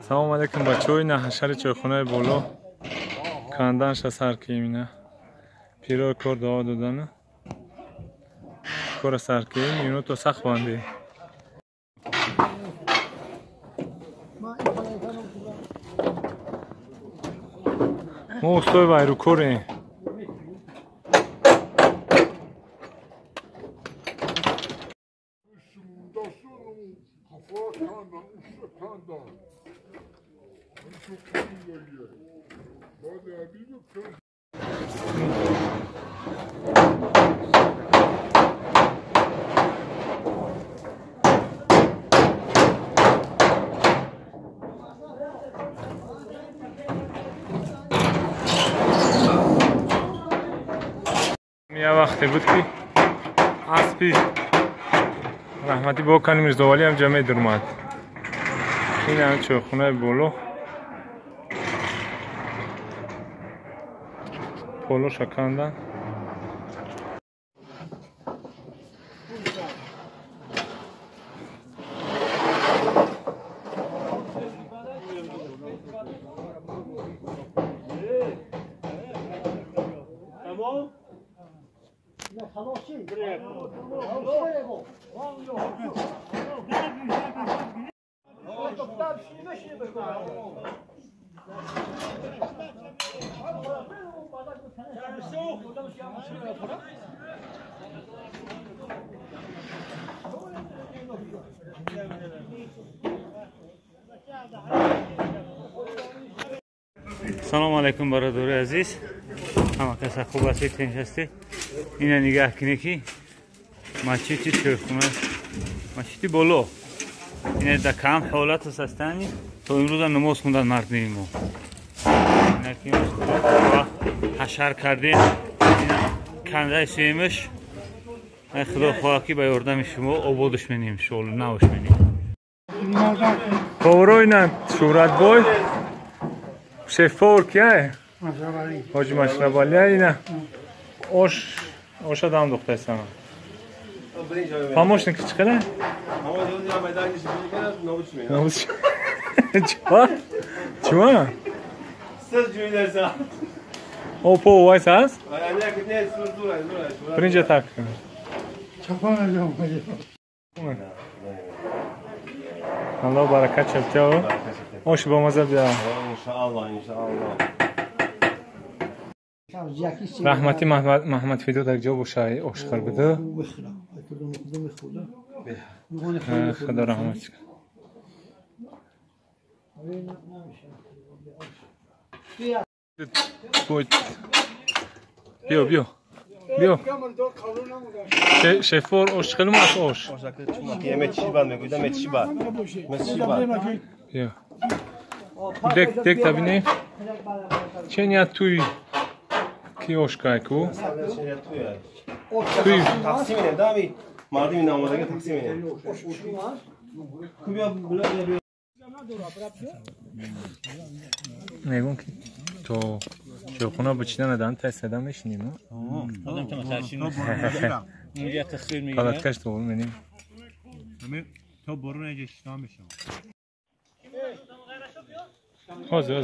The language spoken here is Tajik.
Салом алейкум бачаҳо, ина ҳашари чойхонаи боло канданша сар кием, ина пирои кор дуо додана кора сар кием, ино то сахт банди. Мо устои вайрукорем. Я вақте буд ки аспи раҳматӣ бо кани Мирзовалӣ ҳам ҷамъ медурмад. Ин ҳам чойхонаи боло. Полоша кандан. Салом алейкум бародари азиз, ҳама каса хуб ҳастед, тинч ҳастед. Ина нигаҳ кунед ки масҷиди чойхона, масҷиди боло ина дар кам ҳолат ҳастанд. То имрӯза намоз хондан мардуми мо. Ина ки ҳашар кардем, ина кандаи сеюмаш. Худо хоҳад ки ба ёрдами шумо ободаш менем, иншоалло навш менем. Поваро ина Шӯҳратбой, шеф-повар кияе? Ҳоҷи Машрабалия. Ина ош оша дам духтаистам. Помощник чӣ қадар? Чима? Чима? О, по вайс аст? Принҷа так. Аллоҳ баракат шабтиё. Ош бо маза бия. Иншааллоҳ, иншааллоҳ. Раҳмати Маҳмад Фидо дар ҷо боша, ошхӯр буда. Худо раҳмат. Биё, биё. Биё. Шефор ош хеле аст ош. Биё. Дек дек табине. Чения туй ки ош кайку? Туй тақсим ине, дами мардими намозага тақсим ине. Кубия була биё. Мегӯм ки то чойхона бичида надан тай сада мешинем. Палаткаш то менем. То борун эҷа шита мешавам. Ҳозир, ҳозир.